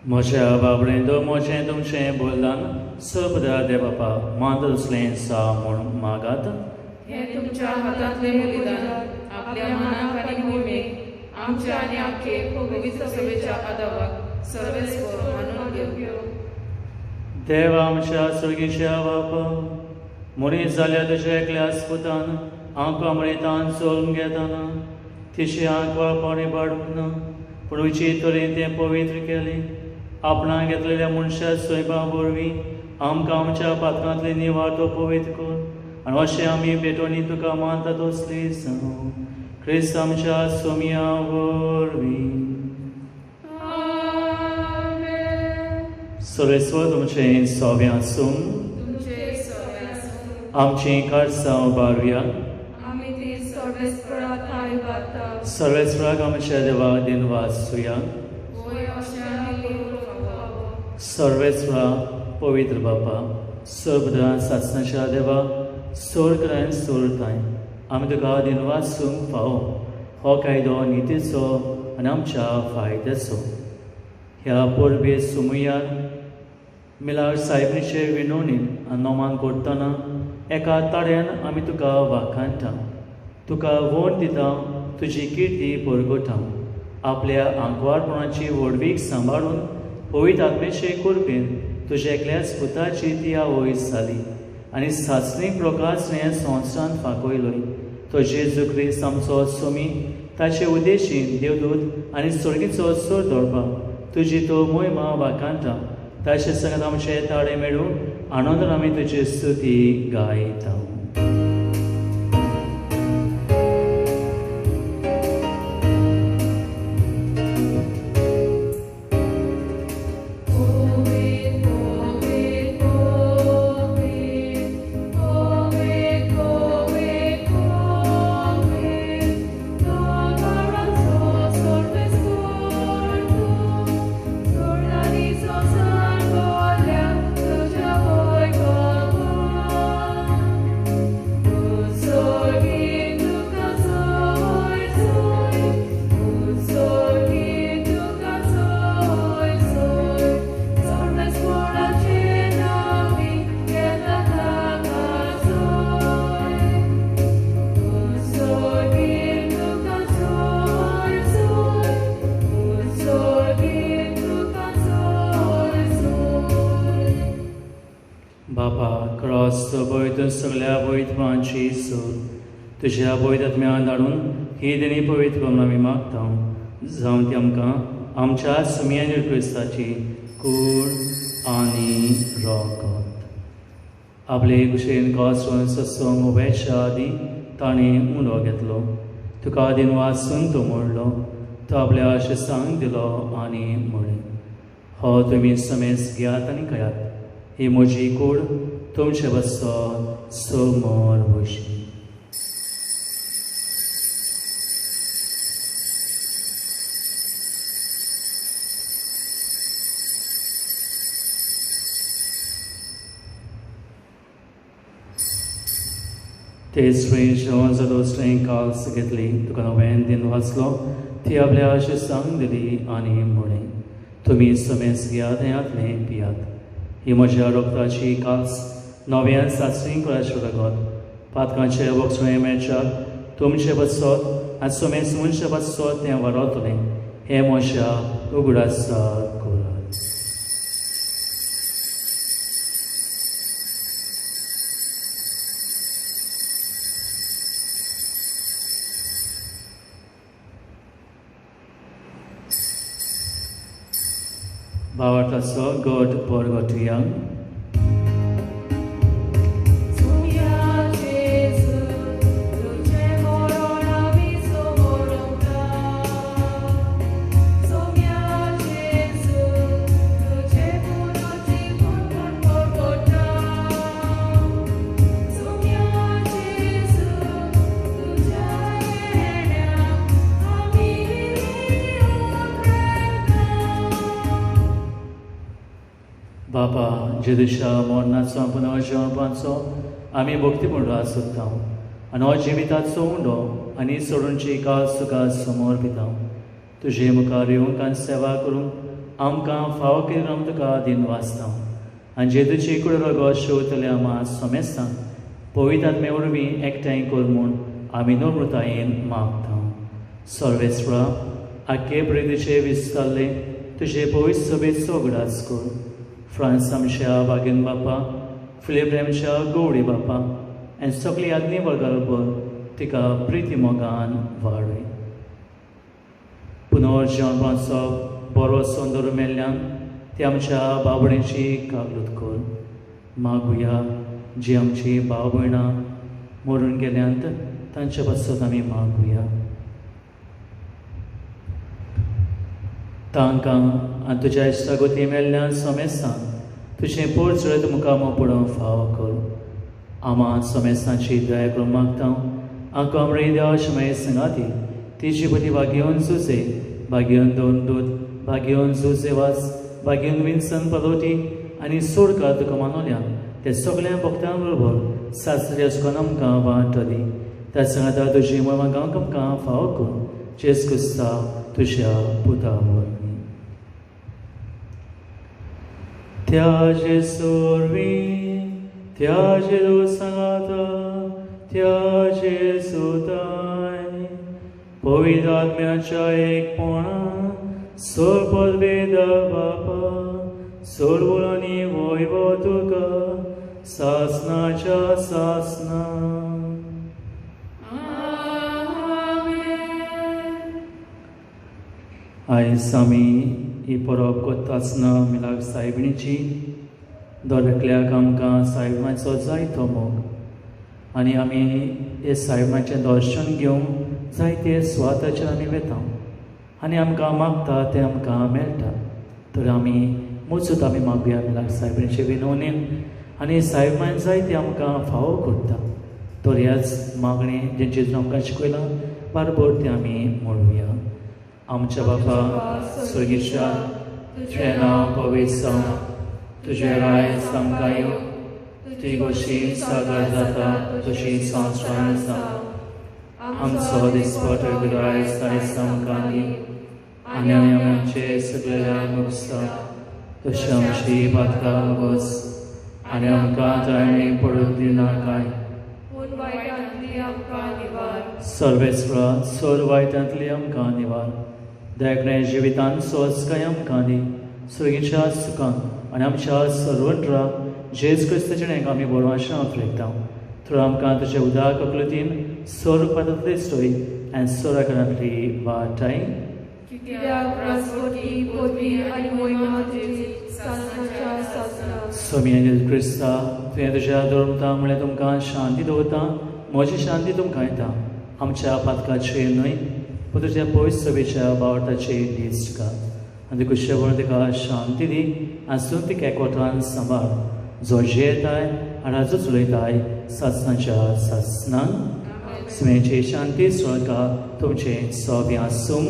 म्हज्या बाबडेंदो म्हजें तुमचें बोलदान सबदा देव बापा मात असलें सा म्हूण मागात. हें तुमच्या हातांतलें बलिदान आपल्या मनाक आनी मोहिमेक आमच्या आनी आख्खे पवित्र सभेच्या आदावाक सर्वेस्पर मानून घेवं. देवा आमच्या सर्गीच्या बापा, मनीस जाल्या तुज्या एकल्या पुतान आमकां मळेतान चोरून घेताना तिशी आंकवार पाणी बाडूंक ना, पूण उची तरेन तें पवित्र केलें. आपणाक घेतलेल्या मनशा स्वयंपा वरवीं आमकां आमच्या पातकांतले निवार तो पवित्र कर आनी अशें आमी भेटोनी तुका मानता तसली जावं क्रिस्त आमच्या सोमया वरवीं. आमेन. सर्वेस्वर तुमचें सोबें आसूं. तुमचे सगळे आसूं. आमचीं काळसां उबारुया. आमी ती सर्वेस्परा ठांय वाता. सर्वेस्वराक आमच्या देवा दिनवासूया. वय अशें आमी करूंक फावो. सर्वेस्वरा पवित्र बापा, सर्वदा सासणाच्या देवा, सोर सोरताय आमी तुका दिनवासूंक फावो. हो कायदो नितीचो आनी आमच्या फायद्याचो. ह्या परबे सुमयार मिलार सायबणीचे विनवणीन आनी नोमान करतना एका ताड्यान आमी तुका वाखाणटा, तुका वोण दिता, तुजी किर्ती परगटा. आपल्या आंकवारपणाची व्हडवीक सांबाळून पवित्र आत्मेचे कृपेन तुज्या एकल्याच पुताची ती आवय जाली आनी सासणीक प्रकाशने संवसारांत फांकयलोय. तो जेजू क्रिस्त आमचो सोमी, ताचे उद्देशीन देवदूत आनी सर्गीचो सूर दवरपाक तुजी तो मोहिमा वाखाणटा. ताचे संगत आमचे ताळे मेळून आनंदान आमी तुजी स्तुती गायता. Covid, Covid, Covid, Covid, Covid, Covid, दोंगरांचो सर्वेस्पर तूं, सोर्नानीचो सांगोल्या तुज्या वैभवान. उत्सर्गीत तुका सोय सोय, उत्सर्गीत तुका सोय सोय, सर्वेस्पराचे नांवी येता ताका सोय. उत्सर्गीत तुका सोय सोय, उत्सर्गीत तुका सोय सोय. बापा, क्रॉस पवित्र सगळ्या पवित्रपणाची सूर तुज्या पवित्र आत्म्यान धाडून ही देणी पवित्र करून आमी मागता, जावं ती आमकां आमच्या सुमयान क्रिस्ताची कूड आनी रगत. आपले कुशेन क्रॉस सत्संग उबेच्या आदीं ताणें उंडो घेतलो, तुका दिनवासून तो मोडलो, तो आपल्या शिसांक दिलो आनी म्हळें, हो तुमी समेस घेयात आनी खायात, ही म्हजी कूड तुमचे बसत समोर वशी. तेच जेवण जातो काल्स घेतली, तुका नव्यान दिन वाचलो, ती आपल्या शिसांक दिली आनी म्हळें, तुमी समेस घेयात आनी पियात, ही म्हज्या रक्ताची काल्स नव्यान सासणी कराचें रगत, पातकांचे बक्षणे मेळच्याक तुमचे बसत आनी समेस मनशा बसत तें वरतलें, हें म्हज्या उगडासाक करात. भावार्थाचो गट परगटुया. सुया जेजू, तुजें मरण आमी समोरता. सुया जेजू, तुजें पुनर्जीवन परगटा. सुया जेजू, तुज्या येण्या आमी उतरता. बापा, जेजूच्या मरणाचो पुनर्जिवपाचो आमी भक्ती म्हणून सोदता आनी हो जिविताचो उंडो आनी सोडूनची काळ तुका समोर पिता. तुजे मुखार येवंक आनी सेवा करूंक आमकां फावो केल्लो आमी तुका दिनवासता आनी जेजूची कुड रगत शेवतले आमा सोमेस्तां पवित्र आत्मे वरवीं एकठांय कर म्हूण आमी नम्रतायेन मागता. सर्वेस्परा आखे प्रेतीचे विस्तारले तुजे पवित्र सभेचो उगडास कर. फ्रांस आमच्या बागेन बापा, फिलीप आमच्या गौडी बापा आनी सगळी आदली वर्गा तिका प्रिती मोगान वाडय. पुनर्जीवनपणाचो बरो सौंदर्य मेल्ल्यान ती आमच्या बाबणेची कागलूत कर. मागुया जी आमची भाव भयणां मरून गेल्यांत तांचे पासत आमी मागुया. तांकां आनी तुज्या इश्टागती मेल्ल्यान सोमेस्तां तुजें पोर चलयत मुखार पडोवंक फावो कर. आमा सोमेस्तांची दया करून मागता. आंकां आमरे देवा शमय संगाती तिची पती भाग्यवन सुसे, भाग्यवन दोन दूत, भाग्यवन जुजे वास, भाग्यवन विन्सन पलोटी आनी सोडकार तुका मानवल्यान ते सगळ्या भक्तां बरोबर सासऱ्या सुखान आमकां वांटो दी. त्या सांगाता तुजी मोहिमा गांवक आमकां फावो कर. जेजू क्रिस्ता तुज्या पुता वरवीं. त्याजे सोरवीं, त्याजे सांगाता, त्याजे सुताय पवित्र आत्म्याच्या एकपणा सोरपद बापा सोरबुलांनी वैभव तुका सासनाच्या सासना. आयज आमी ही परब करता आसतना मिलाग सायबिणीची दर एकल्याक आमकां सायबाचो जायतो मोग आनी आमी हे सायबाचें दर्शन घेवंक जायते सुवाताचेर आमी वेता आनी आमकां मागता तें आमकां मेळटा. तर आमी मुजूत आमी मागुया मिलाग सायबिणीचे विनवणेन आनी सायबान जायते आमकां फावो करता. तर ह्याच मागणें जें जेजून आमकां शिकयलां बारबर तें आमी म्हणुया. आमच्या बापा स्वर्गीच्या, तुजें नांव पवित्र जावं, तुजें राज आमकां येवं, तुजी गोशी सागर जाता तशी संवसारांत जावं. आमचो दिसपटो रायज आयज आमकां दी आनी आमचे सगळ्या नुकसान तशी आमची पात्रां नगोस आनी आमकां जायणी पडून दिनाकाय. सर्वेस्परा सोर वायटांतली आमकां निवार. दयाकणे जिवितान सोसकाय आमकां दी. सुर्गीच्या सुखान आनी आमच्या सर्वंट्रा जेज क्रिस्ताचें आमी बरो आशा आपलेता. थोडो आमकां तुजे उदाक अकलतीन सोर पातांतली सोय आनी सोराकरांतली वाटाय. स्वामी जेजू क्रिस्ता तुवें तुज्या धर्मता म्हणल्यार तुमकां शांती दवरता, म्हजी शांती तुमकां येता. आमच्या पातकाचेर न्हय पूण तुज्या पयस सभेच्या बावटाचेर दिश्ट घाल आनी कुशेवण तिका शांती दी आसून तिका एकवटान सांबाळ. जो जियेताय आनी राजू चलयताय सासनाच्या सासनान. सुमेची शांती स्वर्गा तुमचें सोबें आसूं.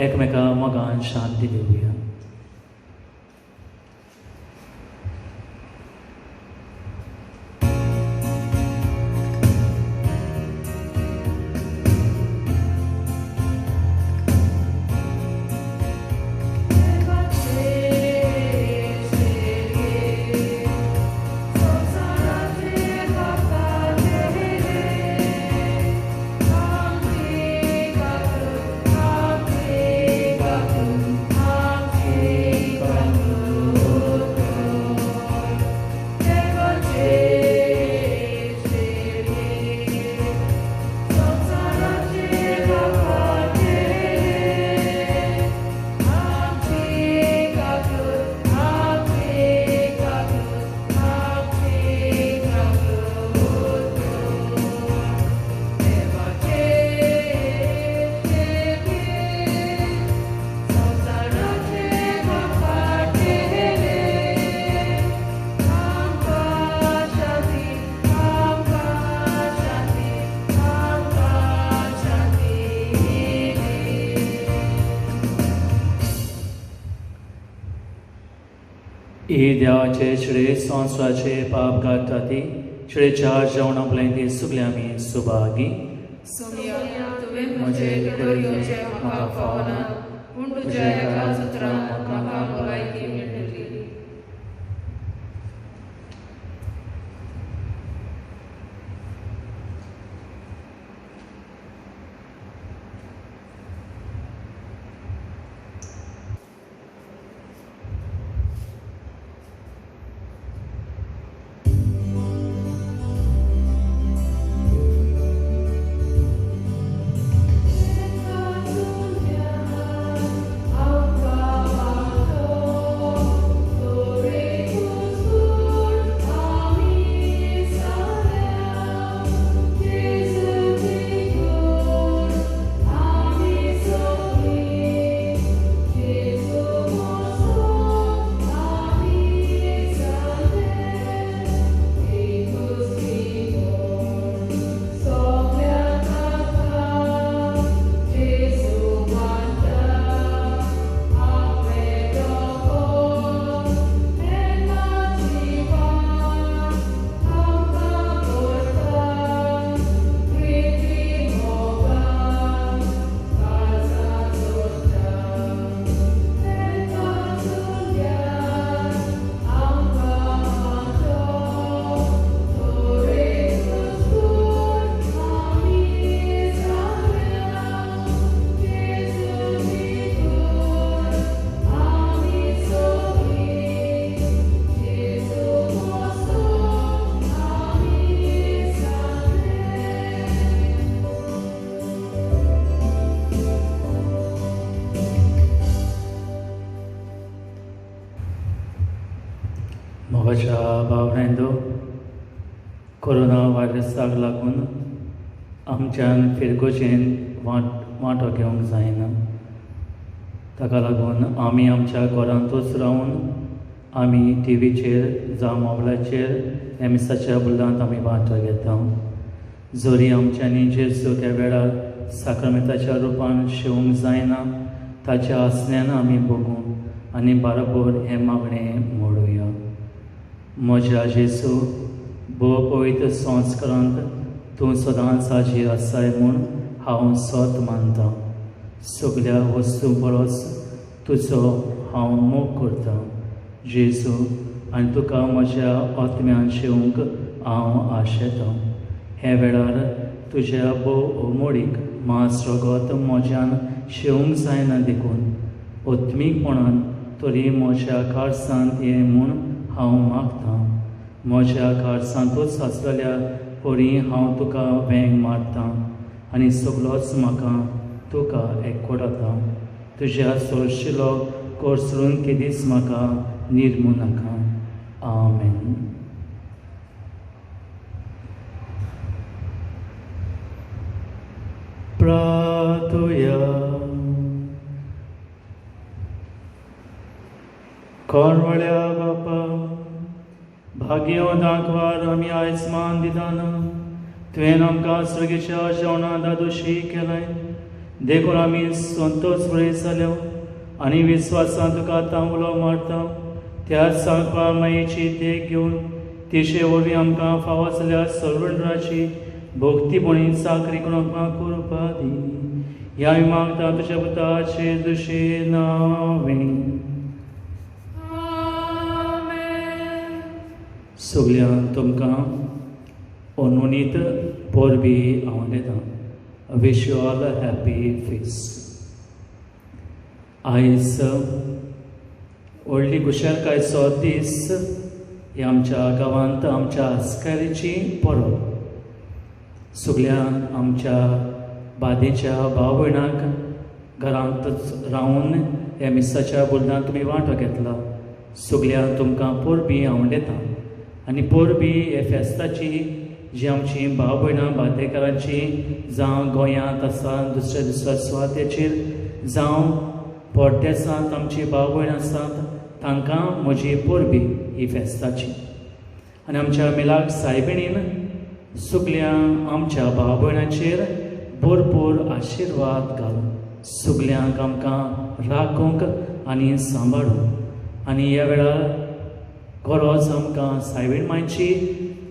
एकमेका मोगान शांती दिवया. ही देवाचे छडे संवसाराचे पाप काडटा ती छडे चार जेवणां आपलें ती सगळीं आमी सुभागी. सोमिया, तुवें म्हजे भितर येवचें म्हाका फावना, पूण तुज्या एकाच उतरान म्हाका भलायकी मेळटली. मोगाच्या भावरांदो, कोरोना व्हायरसाक लागून आमच्यान फिरगोजेन वांटो घेवंक जायना. ताका लागून आमी आमच्या घरांतूच रावन आमी टिवीचेर जावं मोबायलाचेर ह्या मिसाच्या बुल्लांत आमी वांटो घेता. जरी आमच्यांनी जेजू त्या वेळार साक्रमेंताच्या रुपान शेवंक जायना, ताच्या आसण्यान आमी भोगूं आनी बाराबोर हें मागणें मोडुया. म्हज्या जेजू, भोव पवित्र संस्कारांत तूं सदांच हाजीर आसाय म्हूण हांव सत मानतां. सगल्या वस्तू परस तुजो हांव मोग करतां जेजू, आनी तुका म्हज्या आत्म्यान शेवंक हांव आशेतां. हे वेळार तुज्या भोव मोडीक मांस रगत म्हज्यान शेवंक जायना देखून आत्मीकपणान तरी म्हज्या काळसांत ये म्हूण हांव मागतां. म्हज्या काळसांतूच आसलेल्या परी हांव तुका वेंग मारतां आनी सगलोच म्हाका तुका एकवटता. तुज्या सोरशिलो कोसळून केदीच म्हाका निर्मू नाका. आमेन. प्रार्थुया. कोणवळ्या बापा, भाग्यवंत आंकवार आमी आयज मान दिताना तुवें आमकां सर्गेच्या जेवणा दादोशी केलाय, देखून आमी संतोष बरे जाल्या आनी विस्वासान तुका आतां उलो मारता. त्याच आंकवार मायेची देख घेवन तिचे वरवीं आमकां फावो जाल्या सर्वंडराची भक्तीपणी चाकरी करून आमकां करपा दी. ह्या आमी मागता तुज्या पुताचे दुशे नांवें. सगळ्यांक तुमकां अनोनीत परबी हांव दितां. Wish you all a happy feast. आयज व्हडली खुशालकायेचो दीस हे आमच्या गांवांत आमच्या आस्कारीची परब. सगळ्यांक आमच्या बादेच्या भाव भयणांक घरांतच रावन ह्या मिसाच्या बुलदान तुमी वांटो घेतला. सगळ्यांक तुमकां परबी हांव दितां आनी परबी हे फेस्ताची जी आमची भाव भयणां बांदेकारांची जावं गोंयांत आसा दुसऱ्या दुसऱ्या सुवातेचेर जावं परदेसांत आमची भाव भयणां आसात तांकां म्हजी परबी ही फेस्ताची. आनी आमच्या मिलाक सायबिणीन सगल्या आमच्या भाव भयणांचेर भरपूर आशिर्वाद घालून सगल्यांक आमकां राखूंक आनी सांबाळूंक. आनी ह्या वेळार गरज आमकां सायबीण मांयची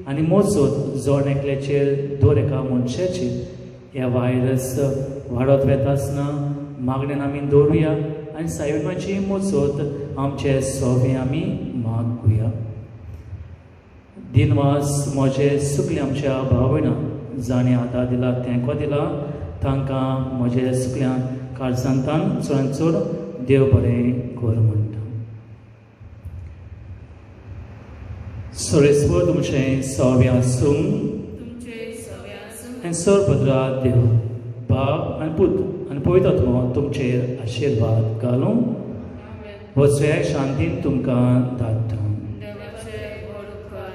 आनी मोजूत जण एकल्याचेर दर एका मनशाचेर ह्या व्हायरस वाडत वता आसतना मागणेन आमी दवरुया आनी सायबाची मोचत आमचे सोवे आमी मागुया. दिनवास म्हजे सुकले आमच्या भाव भयणां जाणें आदार दिला तेंको दिला तांकां म्हजे सुकल्या काळजांतान चडान चड देव बरें कर म्हणटा. सर्वेस्पर तुमचें सव्या आसूं तुमचे सवे आसूं. आनी सर्वपद्रा देव बाप आनी पूत आनी पवित्र आत्मो तुमचेर आशिर्वाद घालूं. आमेन. वचूया शांतीन तुमकां धाडटा. देवाचे व्हड उपकार.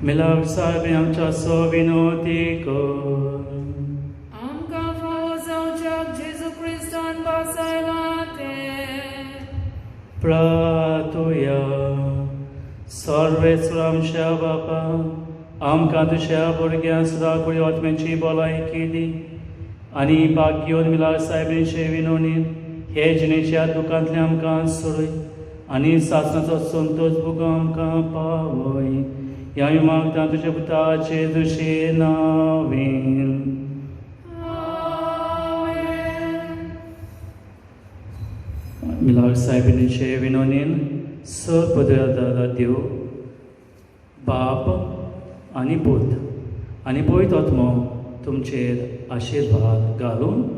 मिलाप साहेब आमच्या सो विनोती कर. आमकां फावो जावच्याक जेजू क्रिस्तान भासायला तें. प्रातोया. सर्वेस्वर आमच्या बापा आमकां तुज्या भुरग्यां सदां कुडी आत्म्याची भलायकी दी आनी भाग्योन मिलार सायबीचे विनोणीन हे जिणेच्या दुखांतल्यान आमकां सोडय आनी सासणाचो संतोश भोगो आमकां पावय. ह्या आमी मागता तुज्या पुताचे तुजे नांवेन. आमेन. मिलार सायबिणीचे विनोनीन सर पदरा देव बाप आनी पूत आनी पवित्र आत्मो तुमचेर आशिर्वाद घालून.